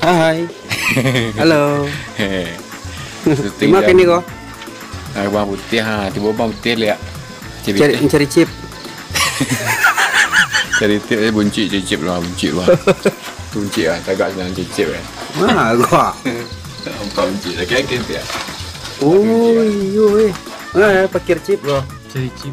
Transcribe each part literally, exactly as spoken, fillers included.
Hai. Halo. Syuting. Di ma jam kini ko? Ah, Bang Putih, ha, tibo Bang Putih liak. Cari, cari chip. Cari chip, eh, buncik, cari chip lah, buncik lah. Buncik lah, tagak sinan cari chip, eh. Wah, gua. Nampak buncik, lagi-lagi dia. Oh, iyo, eh. Ah, pakir chip, bro. Cari chip.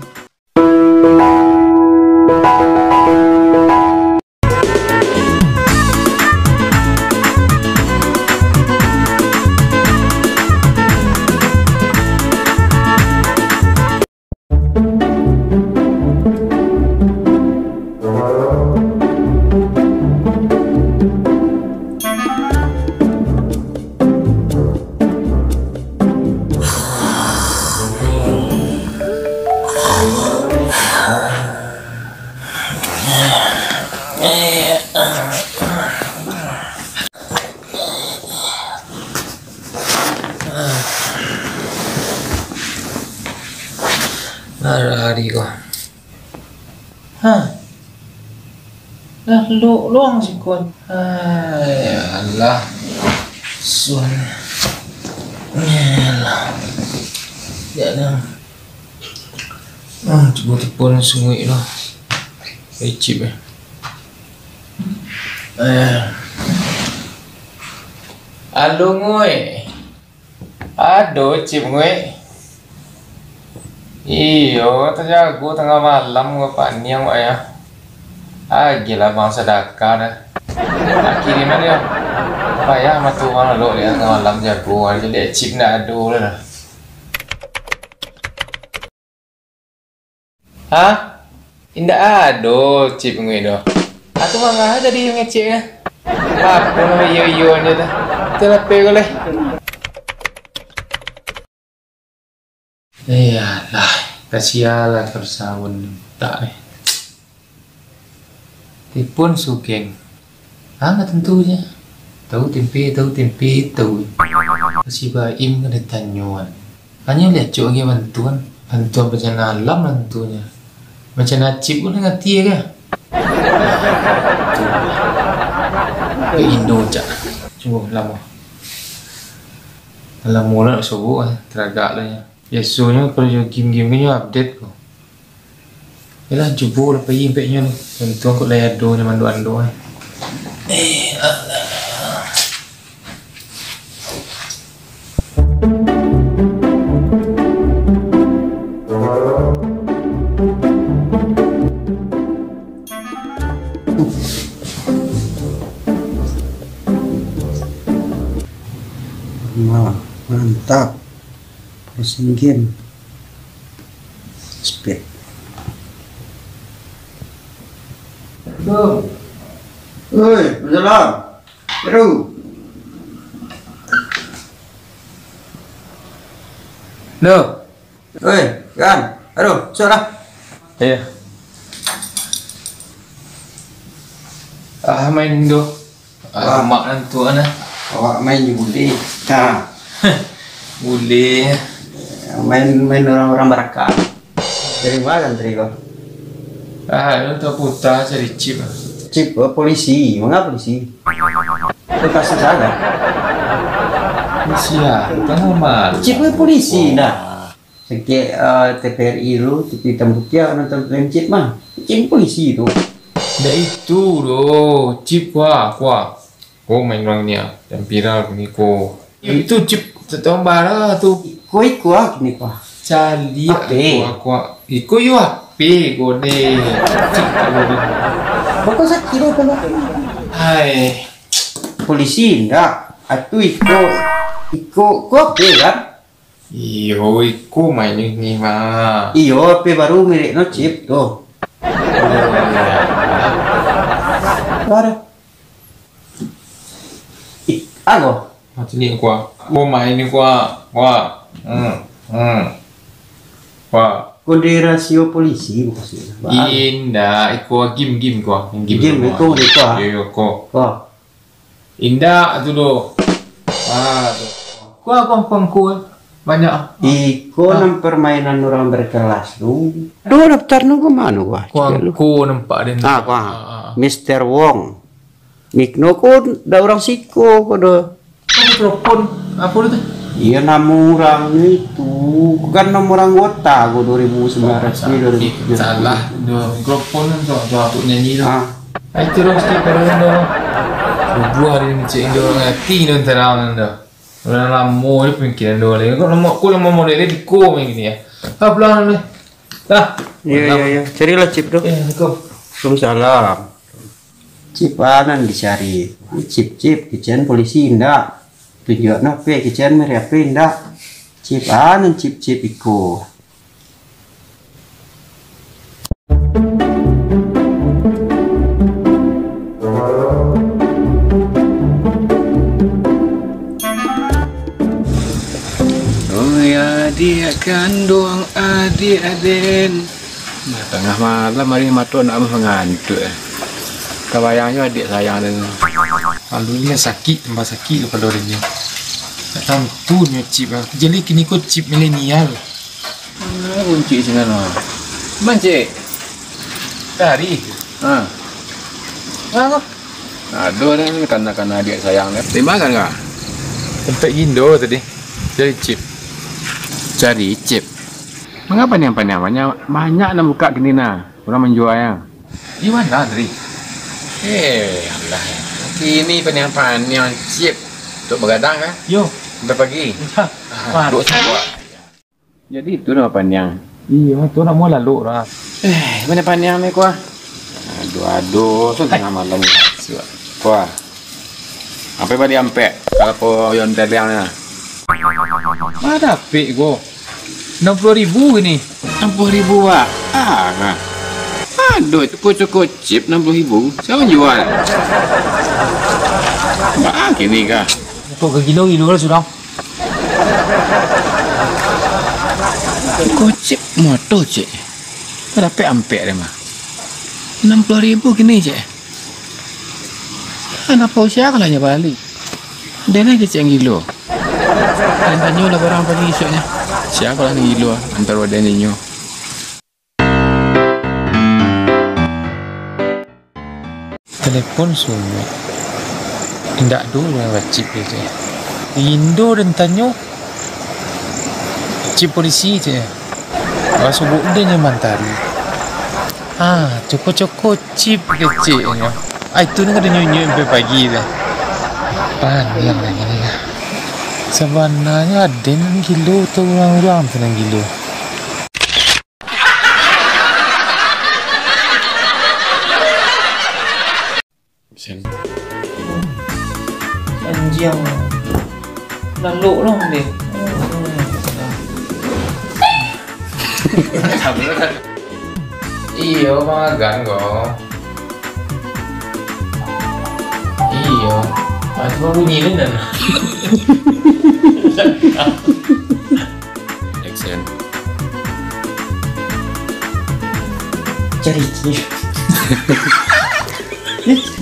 Marah ari ko. Ha. Lah, lu-, luang siko. Ai, alah. Suan. Yalah. Ya dah. Ah, cubo telepon si Nguek tu. Icip, eh. Eh. Alo, Nguek. Ado, Cip, Nguek. Iyo, tajago tangah malam ko, paniang wak, yo. Agiahlah Bang sadakah dah. Nak kirim ado. Payah mah tu urang lalok dek tangah malam jago, jadi Cip ndak ado lah. Ha? Indak ado, Cip, Nguek doh. Atu mangah jadi ngecek ka? Apo namo iyo-iyo ajo tu? Itulah pe ko leh. Iyolah, kasianlah karusaun utak ni. Tipun sugeng. Angah tantu je. Tahu tempe, tahu tempe, tahu. Si Baim kan ditanyoan. Hanyo liacok lagi bantuan. Bantuan bencana alam lah tantunyo. Macam Najib pun ngerti ya kan? Ke Indo cak. Sungguh lamo. Lamo lah nak sobok lah. Teragak lah ya. Biasonyo kalau jo game-game kan yo update ko. Yalah, cubo lah pai impeknyo tu. Untuang kok lai ado nyo manduan tu, eh. Eh, alah. Wah, mantap. Closing game. Speed. Assalamualaikum. Oi, salam. Bro. Loh. Oi, kan. Aduh, masuklah. Iya. Ah, main Indo. Ah, wah. Mak nantu ana. Awak main jo bule. Ha. Bule. Main, main urang-urang barakah. Dari ma kan tadi ko? Ah, lu taputa cari chip. Chip, oh, polisi. Manga polisi? Itu kasus apo? Polisi, ah, tangah malam. Chip itu polisi, nah. Sakik, eh, T V R I tu, T V hitam putiah, nonton film chip mah. Chip polisi tu. Ndak itu doh, chip kuah, kuah. Ko main urang ni ah, yang viral ko ni ko. Itu chip tatambah lah tu. Iko, iko ah, kini ko ah. Caliak. Ape? Iko, iko, iko yo ape ko deh. Cik, kalau deh. Bako sakik deh, kalau. Hai. Polisi ndak. Atu iko, iko, ko ape kan? Iyo, iko main ni mah. Iyo, ape baru merek no chip tu. Baru. Ih, ago. Mati ni kuah. Ko main ni kuah. Kuah. Hmm. Hmm. Kuah. Kode rasio polisi maksudnyo. Indak, iko game-game kuah. Game, game kuah. Iko, iko. Yo, yo, ko. Kuah. Indak tu doh. Ah, tu. Kuah, kuah, kuah, kuah. Banyak. Iko nan permainan urang berkelas tu. Duo daftar nu ka mano, wah? Kuang ko nampak den. Ah, kuang. Ah, ah. Mister Wong. Mikno ko ndak urang siko ko doh. Mikrofon apo tu? Iyo, namo urang itu. Ko kan nomor anggota ko dua ribu sembilan ratus, dua ribu tujuh belas. Salah. Duo mikrofon tu, tu aku nyanyi tu. Ah. Ah, itu dong sikit baru tu. Buah dia ni, cik, dia orang hati dia terang tu. Urang lamo je pamikiran dia orang. Kok lamo, kok lamo model dia, biko main gini ya. Ah, pulang dulu. Dah. Iyo, iyo, iyo. Carilah chip tu. Eh, assalamualaikum. Waalaikumsalam. Chip a nan dicari? Chip-chip, kecekan polisi indak. Tunjuak no P, kecekan meriah P indak. Chip a nan chip-chip iko? Oi, adiak kanduang, adiak den. Nah, tangah malam ari mato nak mangantuak, eh. Tabayang jo adiak sayang tu. Alun lah sakik tambah sakik kapalo den nyo. Tak tantu nyo chip ah. Jadi kini ko chip milenial. Ah, kunci sinan, ah. Mancik. Dari. Ha. Ngah ko? Ado ni kana-kana adiak sayang ni. Di ma kan, Kak? Tampek Gindo tadi. Cari chip. Cari chip. Manga paniang-paniang banyak, banyak nan buka kini nah. Urang manjualnyo. Di ma tadi? Eh, alah. Kini paniang-paniang chip. Tuk bagadang kan? Yo. Sampai pagi. Wah. Duk sabuah. Jadi itu nama paniang. Iyo, tu nak mau lalu lah. Eh, mana paniang ni kuah? Aduh, aduh, tu tangah malam. Kuah. Sampai bali ampek, kalau po yon teliang ni. Mana dapik ko? Enam puluh ribu gini. Enam puluh ribu, Pak. Ah, nah. Aduh, itu kocok chip enam puluh ribu. Siapa jual? Bah, kini kah? Kok gagilo-gilo lah sudah. Kocek moto, cek. Kok dapek ampek deh mah. Enam puluh ribu kini, cek. Kenapa usia kalau hanya balik? Dia ni kecek gilo. Dan tanyo lah barang pagi esoknya. Siapa lah ni gilo, antar wadah ninyo. Telepon sumo. Indak ado nan bacip, cek. Indo den tanyo, cip polisi, cek. Basuo den nyo mantari. Ah, coko-coko cip keceknyo. Ah, itu nan ka dinyo-nyo sampai pagi tu. Paniang lagi ni lah. Sabananyo aden nan gilo tu, urang-urang tu nan gilo. Sen. Anjiang. Lalok lah deh. Iyo, pangagan ko. Iyo. Ah, cuma bunyi ni dah. Action. Cari chip.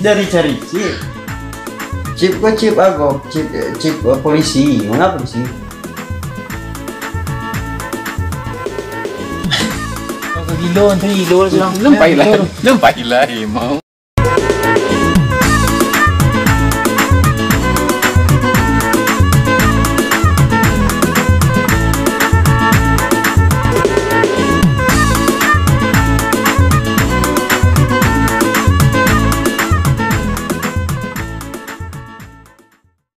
Dari cari chip. Chip ko chip ago, chip, chip, eh, polisi. Mana polisi? Kau gilo, nanti gilo lah, Silang. Nampak lah. Nampak lah, emang.